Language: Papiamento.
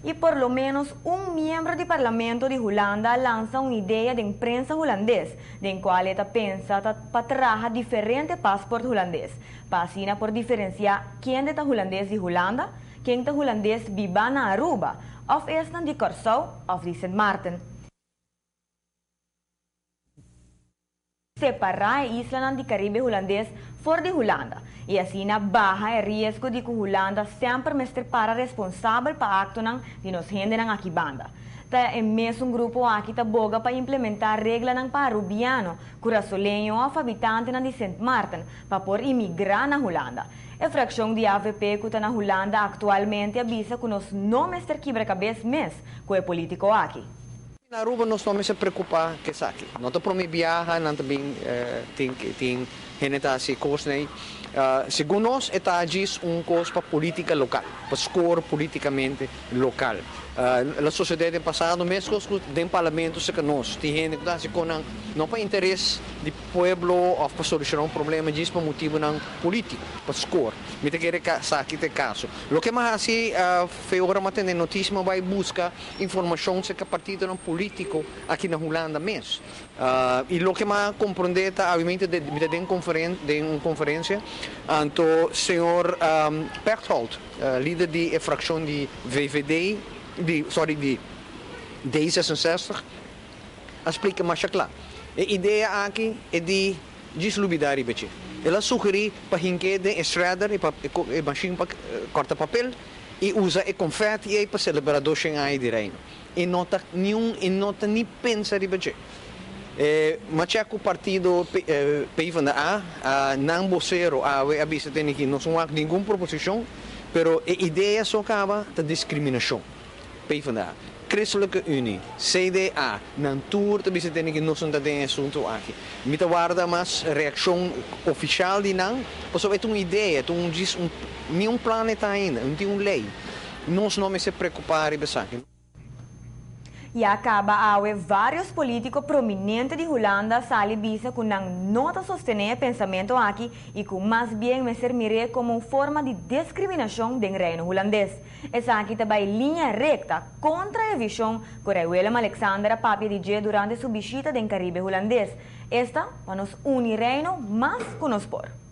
Y por lo menos un miembro di parlamento di Hulanda a lansa un idea den prensa Hulandes, den cual e ta pensa ta pa traha diferente paspoort Hulandes, pa asina por diferencia kende ta Hulandes di Hulanda, ken ta Hulandes biba na Aruba, of esnan di Corsou of di Sint Maarten. Separá e islanan di Caribe Hulandes for di Hulanda y asina baha e riesgo di cu Hulanda semper mester para responsabel pa actonan di nos hendenan aki banda. Ta e mesun grupo aki ta boga pa implementa reglanan pa Arubiano, Curasoleño of habitantenan di Sint Maarten pa por imigra na Hulanda. E fraccion di avp cu ta na Hulanda actualmente a bisa cu nos no mester kibra cabes mes cu e politico aki. Na Aruba nos no mester preocupa cu esaki. No ta prome biaha nan ta bin tin tin hende ta haci cosnan ey. Segun nos e ta djis un cos pa politica local, pa score politicamente local. El a sucede den pasado mescos cu den parlamento cerca nos. Tin hende cu ta haci cosnan no pa interes di pueblo of pa soluciona un problema djis pa motibonan politico, pa score. Mi ta kere esaki ta e caso. Loke mi a haci fe ora mi a tende noticia mi a bay busca informacion cerca partidonan politico aki na Hulanda mes. Y loke mi a comprende ta awimente mi ta den den un conferencia anto señor Pechtold, lider di e fraccion di VVD, di sorry di D66, a splica masha cla. E idea aki e di djis lubida riba dje. El a sugeri pa hink'é den e shredder, e mashin pa corta papel, y usa e confetti ei pa celebra 200 aña di Reino. E no ta niun, e no ta ni pensa riba dje. E macha cu partido PvdA, nan bocero awe a bisa tene ki nos no wak ningun proposicion, pero e idea so caba ta discriminacion. PvdA, Christelijke Unie, CDA, nan tur ta bisa tene ki nos no ta den e asunto aki. Mi ta warda mas reaccion oficial di nan, pasobra e ta un idea, e ta un djis un, ni un plan e ta ainda, no tin un ley. Nos no mester preocupa riba esaki. Ya caba awe varios politico prominente di Hulanda sali bisa cu nan no ta sostene e pensamento aki y cu mas bien mester mir'e como un forma di discriminacion den Reino Hulandes. Esaki ta bay liña recta contra e vision cu Rey Willem Alexander a papia di dje durante su bishita den Caribe Hulandes, esta pa nos uni Reino mas cu nos por.